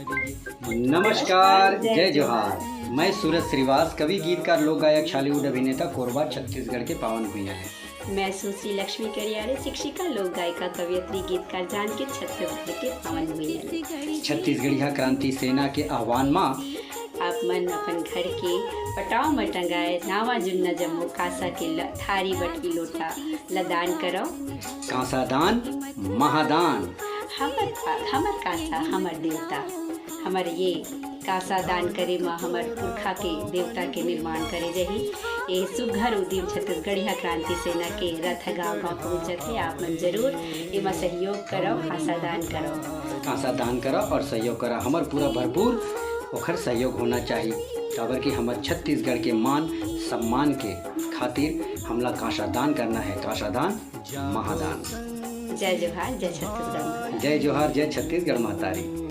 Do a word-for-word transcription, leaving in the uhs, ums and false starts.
नमस्कार, जय जोहार। मैं सूरज श्रीवास, कवि, गीतकार, लोक गायक, छॉलीवुड अभिनेता, कोरबा, छत्तीसगढ़ के पावन भुइयां ले। मैं सुश्री लक्ष्मी करियारे, शिक्षिका, लोक गायिका, कवयित्री, गीतकार, जांजगीर छत्तीसगढ़ के पावन भुइयां ले। छत्तीसगढ़िया क्रांति सेना के आह्वान मा आप मन अपन घर के पटाव म टंगाए नावा जुन्ना जम्मो कांसा के ल-, थारी, बटकी, लोटा ल दान करव। कांसा दान महादान। हमर पा-, हमर कांसा, हमर देवता, हमर ये कांसा दान करे म हमर पुरखा के देवता के निर्माण करे जाही। ये सुघर उदिम छत्तीसगढ़िया क्रांति सेना के रथ गांव गांव पहुंचत हे। आप मन जरूर एमा सहयोग करव, कांसा दान करव। कांसा दान करा और सहयोग करा। हमर पूरा भरपूर ओखर सहयोग होना चाहिए, काबर कि हमर छत्तीसगढ़ के मान सम्मान के खातिर हमला कांसा दान करना है। कांसा दान महादान। जय जोहार, जय छत्तीसगढ़। जय जोहार, जय छत्तीसगढ़ महतारी।